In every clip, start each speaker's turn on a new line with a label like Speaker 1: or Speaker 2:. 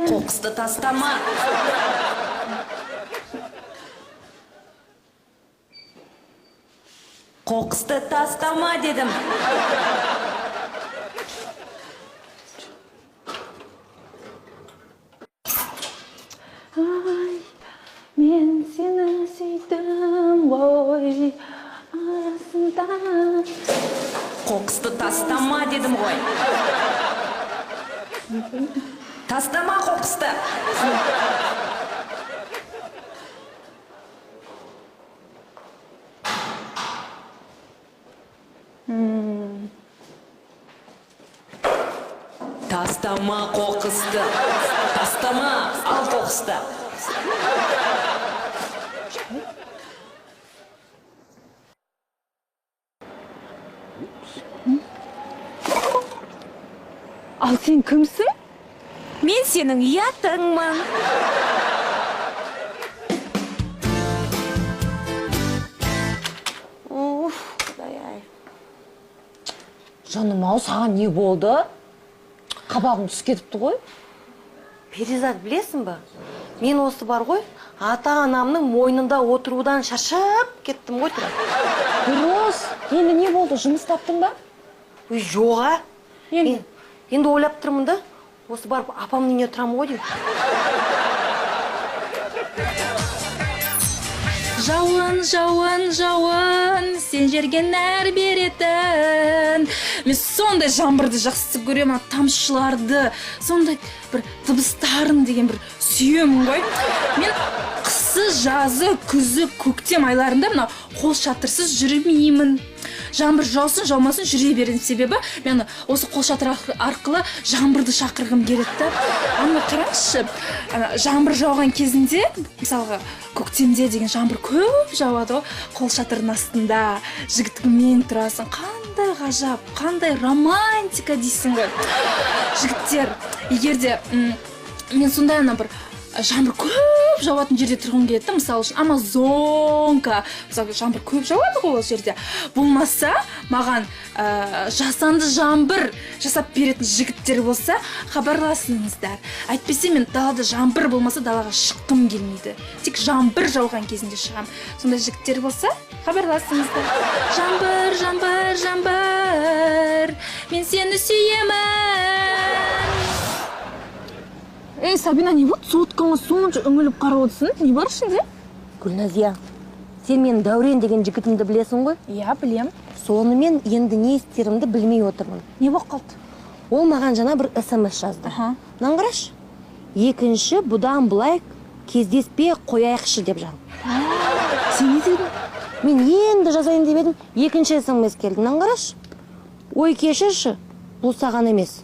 Speaker 1: Қоқысты тастама. Қоқысты тастама дедім.
Speaker 2: Ай, мен сені сүйдім ғой арасында.
Speaker 1: Қоқысты тастама дедім ғой. Тастама қоқысты. Тастама қоқысты. Тастама, ал қоқысты.
Speaker 2: Ал сен кімсің?
Speaker 1: Мен сенің ұятыңмын.
Speaker 3: Уф, құдай ай.
Speaker 4: Жаным ау, саған не болды? Қабағың түсіп кетіпті ғой.
Speaker 3: Перизат, білесің ба? Мен осы бар ғой, ата анамның мойнында отырудан шаршап кеттім ғой тұра.
Speaker 4: Дұрыс. Енді не болды? Жұмыс таптың ба?
Speaker 3: Ой, жоқ а.
Speaker 4: Енді?
Speaker 3: Енді ойлап тұрмын да, осы барып апамның үйіне тұрамын ғой деймін.
Speaker 2: Жауын, жауын, жауын, сен жерге нәр беретін. Мен сондай жаңбырды жақсы көремін, ана тамшыларды, сондай бір дыбыстарын деген бір сүйемін ғой. Мен қысы, жазы, күзі, көктем айларында мына қол шатырсыз жүрмеймін. Жаңбыр жаусын, жаумасын, жүре беремін. Себебі мен осы қол шатыр арқылы жаңбырды шақырғым келеді да. Ана қараңызшы, ана жаңбыр жауған кезінде, мысалға, көктемде деген жаңбыр көп жауады ғой, қол шатырдың астында жігітіңмен тұрасың. Қандай ғажап, қандай романтика дейсің ғой. Жігіттер, егер де мен сондай ана бір жаңбыр көп жауатын жерде тұрғым келеді да, мысалы үшін Амазонка, мысалы, жаңбыр көп жауады ғой ол жерде. Болмаса маған жасанды жаңбыр жасап беретін жігіттер болса, хабарласыңыздар. Әйтпесе мен далада жаңбыр болмаса далаға шыққым келмейді, тек жаңбыр жауған кезінде шығамын. Сондай жігіттер болса, хабарласыңыздар. Жаңбыр, жаңбыр, жаңбыр, мен сені сүйемін. Ей, Сабина, не болды? Соткаңа сонша үңіліп қарап отырсың, не бар ішінде?
Speaker 3: Гүлназия, сен менің Дәурен деген жігітімді білесің ғой?
Speaker 2: Иә, білем.
Speaker 3: Сонымен енді не істерімді білмей отырмын.
Speaker 2: Не болып қалды?
Speaker 3: Ол маған жаңа бір СМС жазды. Мынаны қарашы. Екінші бұдан былай кездеспей қояйықшы деп жазды.
Speaker 2: Сен не дедің?
Speaker 3: Мен енді жазайын деп едім, екінші СМС келді. Мынаны қарашы. Ой, кешірші, бұл саған емес.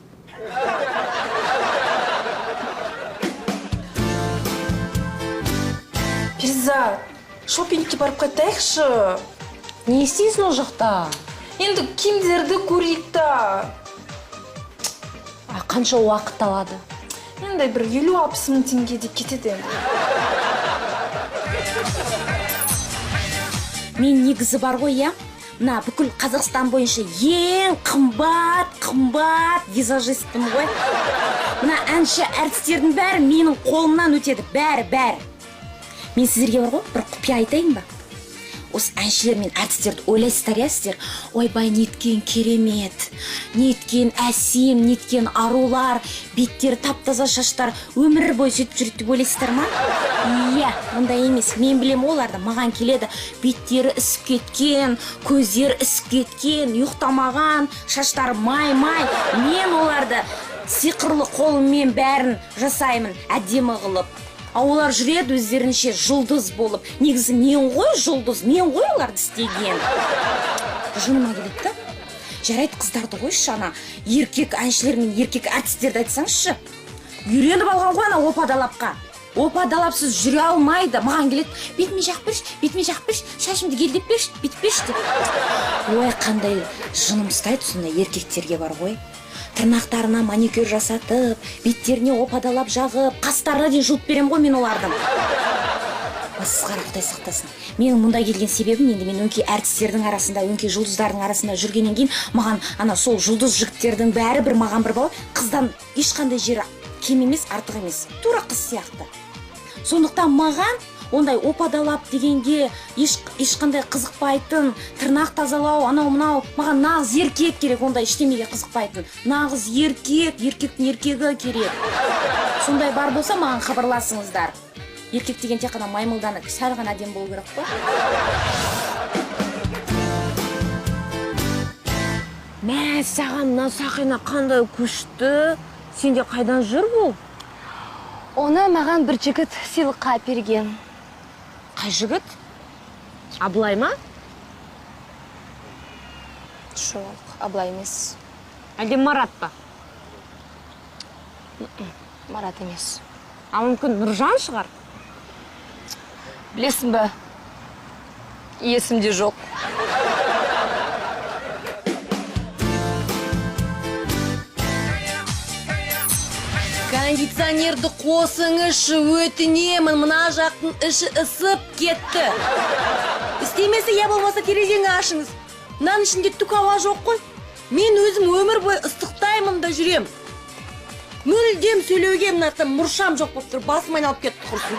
Speaker 2: Перизат, шопингке барып қайтайықшы.
Speaker 4: Не істейсің ол жақта?
Speaker 2: Енді киімдерді көрейік та.
Speaker 4: А, қанша уақыт алады?
Speaker 2: Енді бір 50-60 мың теңгедей кетеді енді.
Speaker 5: Мен негізі бар ғой, иә, мына бүкіл Қазақстан бойынша ең қымбат қымбат визажистпін ғой. Мына әнші әртістердің бәрі менің қолымнан өтеді, бәрі, бәрі. Мен сіздерге бар ғой бір құпия айтайын ба? Осы әншілер мен әртістерді ойлайсыздар, иә, сіздер, ойбай, неткен керемет, неткен әсем, неткен арулар, беттері тап таза, шаштары, өмір бойы сөйтіп жүреді деп ойлайсыздар ма? Иә, ондай емес. Мен білемін оларды. Маған келеді, беттері ісіп кеткен, көздері ісіп кеткен, ұйықтамаған, шаштары май май. Мен оларды сиқырлы қолыммен бәрін жасаймын әдемі қылып. А олар жүреді өздерінше жұлдыз болып. Негізі мен ғой жұлдыз, мен ғой оларды істеген. Жыныма келеді да. Жарайды, қыздарды қойшы, ана еркек әншілер мен еркек әртістерді айтсаңызшы. Үйреніп алған ғой ана опа-далапқа. Опа-далапсыз жүре алмайды. Маған келеді, бетіме жағып берші, бетіме жағып берші, шашымды гелдеп берші, бүйтіп берші деп. Ой, қандай жыным ұстайды сондай еркектерге бар ғой. Тырнақтарына маникюр жасатып, беттеріне опа-далап жағып, қастарына дейін жұлып беремін ғой мен олардың. Масқара, Құдай сақтасын. Менің мұнда келген себебім, енді мен өңкей әртістердің арасында, өңкей жұлдыздардың арасында жүргеннен кейін маған ана сол жұлдыз жігіттердің бәрі бір маған бір бала қыздан ешқандай жері Кем емес, артық емес, тура қыз сияқты. Сондықтан маған ондай опадалап дегенге ешқандай қызықпайтын, тырнақ тазалау, анау мынау, маған нағыз еркек керек, ондай ештемеге қызықпайтын. Нағыз еркек, еркектің еркегі керек. Сондай бар болса, маған хабарласыңыздар. Еркек деген тек қана маймылданып, сәл ғана әдемі болу керек қой.
Speaker 3: Мә, саған мына сақина қандай күшті! Сенде қайдан жүр бұл?
Speaker 6: Оны маған бір жігіт сыйлыққа әперген.
Speaker 3: Қай жігіт? Абылай ма?
Speaker 6: Жоқ, Абылай емес.
Speaker 3: Әлде Марат па?
Speaker 6: Марат емес.
Speaker 3: А мүмкін, Нұржан шығар?
Speaker 6: Білесің бе? Есімде жоқ.
Speaker 3: Кондиционерді қосыңызшы, өтінемін, мына жақтың іші ысып кетті. Істемесе, я болмаса терезені ашыңыз. Мынаның ішінде түк ауа жоқ қой. Мен өзім өмір бойы ыстықтаймын да жүрем. Мүлдем сөйлеуге мына жақта мұршам жоқ болып тұр, басым айналып кетті құрсын.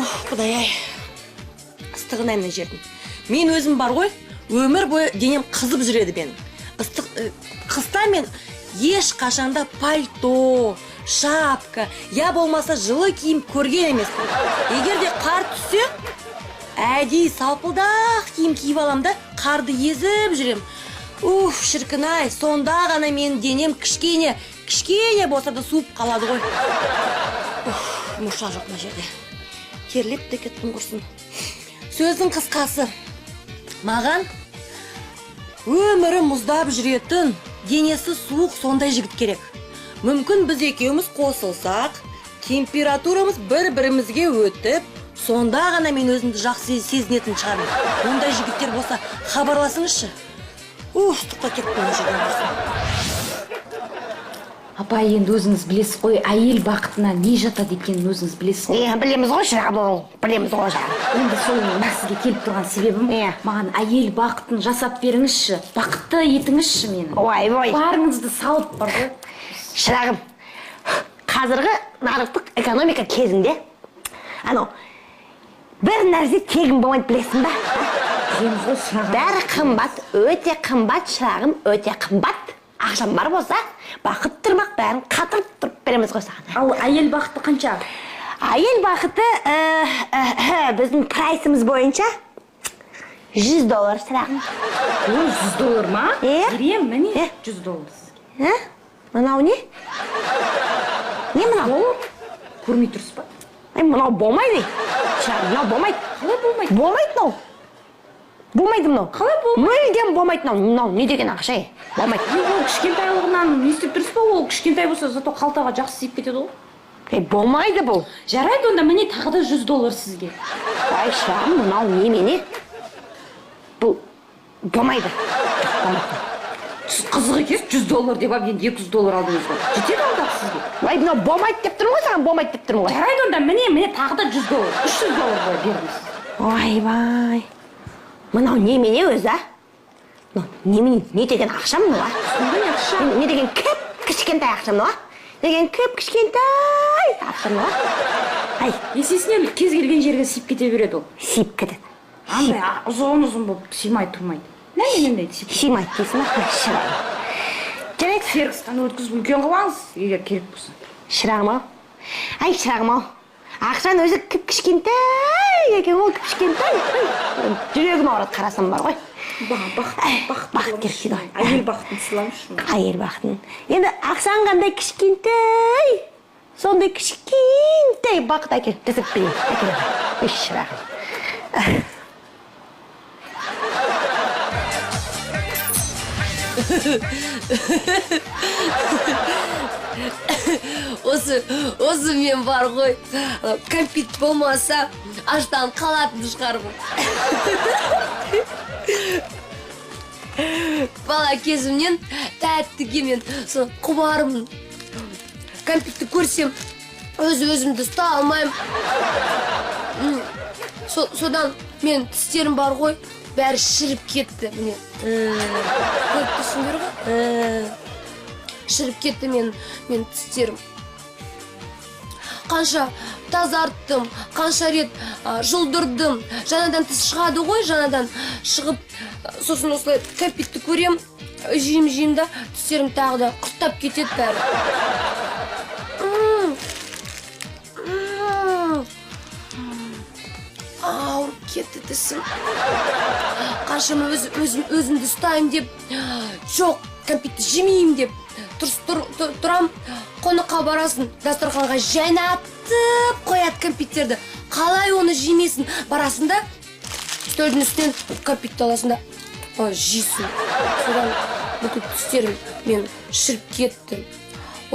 Speaker 3: Ух, құдай ай. Ыстығын ай мына жердің. Мен өзім бар ғой, өмір бойы денем қызып жүреді менің. Ыстық, қыста мен ешқашанда пальто, шапка, я болмаса жылы киім көрген емеспін. Егер де қар түссе, әдейі салпылдақ киім киіп алам да, қарды езіп жүрем. Уф, шіркін ай, сонда ғана менің денем кішкене, кішкене болса да суып қалады ғой. Уф, мұрша жоқ мына жерде. Терлеп те кеттім құрсын. Сөздің қысқасы, маған өмірі мұздап жүретін, денесі суық сондай жігіт керек. Мүмкін, біз екеуміз қосылсақ, температурамыз бір-бірімізге өтіп, сонда ғана мен өзімді жақсы сезінетін шығармын. Ондай жігіттер болса, хабарласыңызшы. Уф, ыстықта кеттім мына жерден құрсын.
Speaker 5: Апай, енді өзіңіз білесіз ғой, әйел бақытына не жатады екенін өзіңіз білесіз ғой.
Speaker 7: Иә, білеміз ғой, шырағым, білеміз ғой, шырағым.
Speaker 5: Енді сол мына сізге келіп тұрған себебім,
Speaker 7: Иә.
Speaker 5: маған әйел бақытын жасап беріңізші, бақытты етіңізші мені.
Speaker 7: Ой, ой.
Speaker 5: Барыңызды салып бар ғой.
Speaker 7: Шырағым, қазіргі нарықтық экономика кезінде анау бір нәрсе тегін болмайды, білесің ба?
Speaker 5: Білеміз ғой, шырағым.
Speaker 7: Бәрі қымбат, өте қымбат, шырағым, өте қымбат. Ақшам бар болса, бақыт тұрмақ бәрін қатырып тұрып береміз ғой саған.
Speaker 5: Ал әйел бақыты қанша?
Speaker 7: Әйел бақыты біздің прайсымыз бойынша 100 доллар, шырағым.
Speaker 5: Ой, 100 доллар ма?
Speaker 7: Иә.
Speaker 5: Беремін, міне.
Speaker 7: Иә.
Speaker 5: 100 доллар сізге.
Speaker 7: Ә? Мынау не? Не мынау?
Speaker 5: Көрмей тұрсыз ба?
Speaker 7: Ай, мынау болмайды. Шырағым, мынау болмайды.
Speaker 5: Қалай болмайды?
Speaker 7: Болмайды мынау. Болмайды мынау.
Speaker 5: Қалай болмайды?
Speaker 7: Мүлдем болмайды мынау. Мынау не деген ақша, ей? Болмайды.
Speaker 5: Е, ол кішкентайлығынан не істеп тұрсыз ба? Ол кішкентай болса, зато қалтаға жақсы сиіп кетеді ғой.
Speaker 7: Ей, болмайды бұл.
Speaker 5: Жарайды, онда міне тағы да 100 доллар сізге.
Speaker 7: Ай, шырағым, мынау немене? Бұл болмайды. Болмайды.
Speaker 5: Сіз қызық екенсіз, 100 доллар деп алып, енді 200 доллар алдыңыз ғой. Жетеді алдағы сізге.
Speaker 7: Ай, мынау болмайды деп тұрмын ғой саған, болмайды деп тұрмын ғой.
Speaker 5: Жарайды, онда міне, міне тағы да 100 доллар. 300 доллар былай беріңіз.
Speaker 7: Ойбай. Мынау немене өзі, а? Мынау немене, не деген ақша мынау, а?
Speaker 5: Сондай ақша.
Speaker 7: Не деген кіп кішкентай ақша мынау, а? Не деген кіп кішкентай ақша мынау, а? Ай,
Speaker 5: Есесіне кез келген жерге сиіп кете береді ол.
Speaker 7: Сиіп кетеді.
Speaker 5: Андай ұзын ұзын болып сыймай тұрмайды. Міне, сиіп.
Speaker 7: Сыймайды дейсің ба? Ай, шырағым. Жарайды.
Speaker 5: Фергстан өткізіп үлкен қылып алыңыз, егер керек болса.
Speaker 7: Шырағым ау. Ай, шырағым ау. Ақшаның өзі кіп кішкентай екен ғой, кіп кішкентай. Ай, жүрегім ауырады қарасам бар ғой.
Speaker 5: Маған бақыт,
Speaker 7: Ай,
Speaker 5: бақыт
Speaker 7: бақыт керек дейді ғой.
Speaker 5: Әйел бақытын сыйлаңызшы.
Speaker 7: Әйел бақытын. Енді ақшаң қандай кішкентай, сондай кішкентай бақыт әкел, жасап берейін. Әкел. Ой, шырағым.
Speaker 6: Осы мен бар ғой, кәмпит болмаса, аштан қалатын шығармын. Бала кезімнен тәттіге мен сол құмармын. Кәмпитті көрсем, өз өзімді ұстай алмаймын. Содан мен тістерім бар ғой, бәрі шіріп кетті. Міне, көріп тұрсыңдар ғой. Шіріп кетті мен тістерім. Қанша тазарттым, қанша рет жұлдырдым. Жаңадан тіс шығады ғой, жаңадан шығып, сосын осылай кәмпитті көрем, жеймін, жеймін да, тістерім тағы да құрттап кетеді бәрі. Ауырып кетті тісім. Қаншама өзімді ұстаймын деп, жоқ, кәмпитті жемеймін деп тұрам. Қонаққа барасың, дастарханға жайнатып қояды кәмпиттерді. Қалай оны жемейсің? Барасың да, үстелдің үстінен кәмпитті аласың да, жейсің. Содан бүкіл тістерім мен шіріп кетті.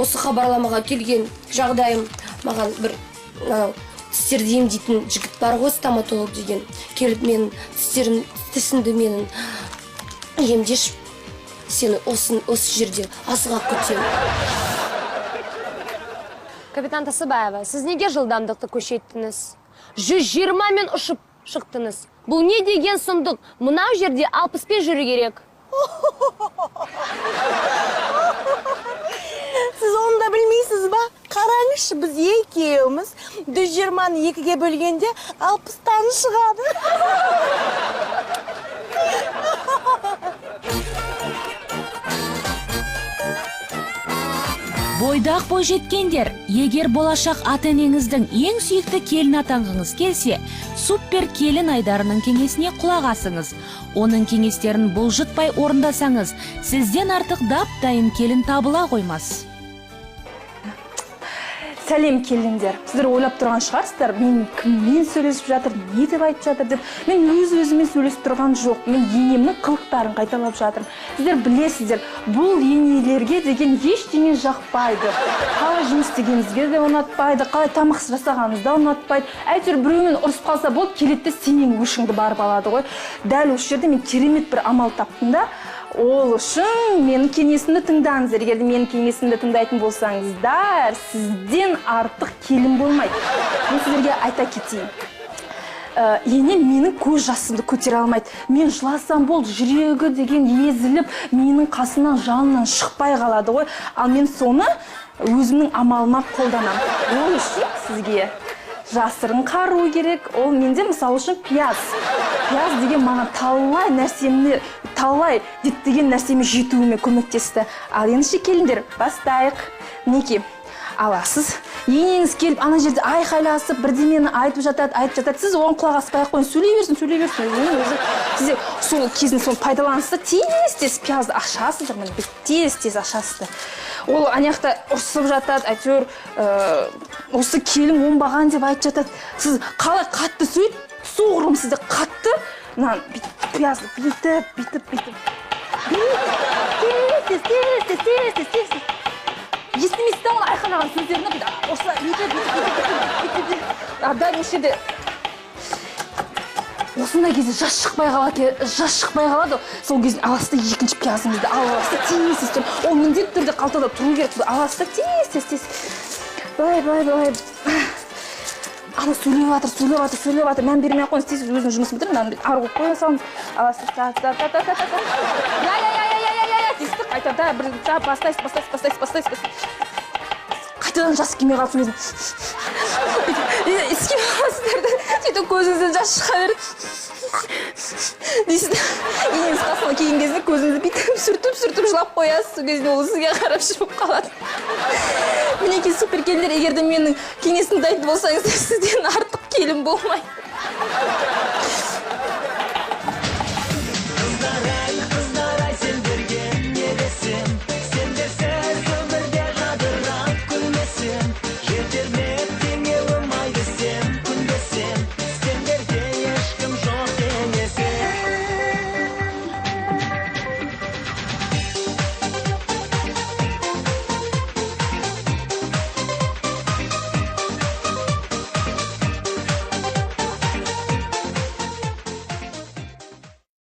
Speaker 6: Осы хабарламаға келген жағдайым маған бір анау тістерді емдейтін жігіт бар ғой, стоматолог деген, келіп менің тісімді менің емдешіп, сені осы жерде асыға күтемін.
Speaker 8: Капитан Тасыбаева, сіз неге жылдамдықты күшейттіңіз? 120 мен ұшып шықтыңыз. Бұл не деген сұмдық? Мынау жерде 60-пен жүру керек.
Speaker 3: Сіз оны да білмейсіз ба? Қараңызшы, біз екеуміз 120-ны 2-ге бөлгенде 60-тан шығады.
Speaker 1: Бойдақ бойжеткендер, егер болашақ ата-енеңіздің ең сүйікті келін атанғыңыз келсе, супер келін айдарының кеңесіне құлақ асыңыз. Оның кеңестерін бұлжытпай орындасаңыз, сізден артық дап-дайын келін табыла қоймас.
Speaker 2: Сәлем келіндер. Сіздер ойлап тұрған шығарсыздар, мен кіммен сөйлесіп жатыр, не деп айтып жатыр деп. Мен өз-өзімен сөйлесіп тұрған жоқ. Мен енемнің қылықтарын қайталап жатырмын. Сіздер білесіздер, бұл енелерге деген ештеңе жақпайды. Қалай жұмыс істегенімізге де ұнатпайды, қалай тамақ жасағанымызды да ұнатпайды. Әйтеуір біреумен ұрысып қалса болды, келеді де сенен өшіңді барып алады ғой. Дәл осы жерде мен керемет бір амал таптым да. Ол үшін менің кеңесімді тыңдаңыздар. Егер де менің кеңесімді тыңдайтын болсаңыздар, сізден артық келін болмайды. Мен сіздерге айта кетейін. Енем менің көз жасымды көтере алмайды. Мен жыласам болды, жүрегі деген езіліп, менің қасынан, жанынан шықпай қалады ғой. Ал мен соны өзімнің амалыма қолданамын. Ол үшін сізге жасырын қару керек. Ол менде мысалы үшін пияз. Пияз деген маған талай нәрсемді, талай діттеген нәрсеме жетуіме көмектесті. Ал ендеше келіндер, бастайық. Мінекей, аласыз. Енеңіз келіп ана жерде айқайласып бірдемені айтып жатады, айтып жатады. Сіз оған құлақ аспай ақ қойыңыз, сөйлей берсін, сөйлей берсін. Өзінің өзі сізде сол кезін соны пайдаланасыз да, тез-тез пиязды ашасыздар, міне біз тез-тез ашасыздар. Ол ана жақта ұрсып жатады, әйтеуір, осы келін оңбаған деп айтып жатады. Сіз қалай қатты сөйлейді, соғұрлым сізді қатты мынаны бүйтіп пиязды бүйтіп, бүйтіп, бүйтіп. Тез, тез, тез, тез, тез, тез, тез. Естімейсіз да оны айқайлаған сөздерін бүйтіп, осылай бүйтіп, бүйтіп, бүйтіп, бүйтіп, бүйтіп, бүйтіп. А дәл осы жерде осындай кезде жас шықпай қалады, жас шықпай қалады. Сол кезде аласыз да екінші пиязыңызды алып аласыз да тез, тез тұрып. Ол міндетті түрде қалтада тұру керек. Аласыз да тез, тез, тез. Былай, былай, былай. Ана сөйлеп жатыр, сөйлеп жатыр, сөйлеп жатыр. Мән бермей ақ қойыңыз, тез өзінің жұмысын бітіріп, мынаны ары қойып қоя салыңыз. Аласыз, та, та, та, та, та, та, та. Я, я, я, я, я, я, я, дейсіз де, қайтадан да, бір, та, бастайсыз, бастайсыз, бастайсыз, бастайсыз, бастайсыз. Қайтадан жас келмей қалды сол кезде. Іске аласыздар да, сөйтіп көзіңізден жас шыға береді. Дейсіз де, енеңіз қасына келген кезде көзіңізді бүйтіп сүртіп, сүртіп жылап қоясыз. Сол кезде ол сізге қарап шығып қалады. Мінекей супер келіндер, егер де менің кеңесімді айтып болсаңыздар, сізден артық келін болмайды.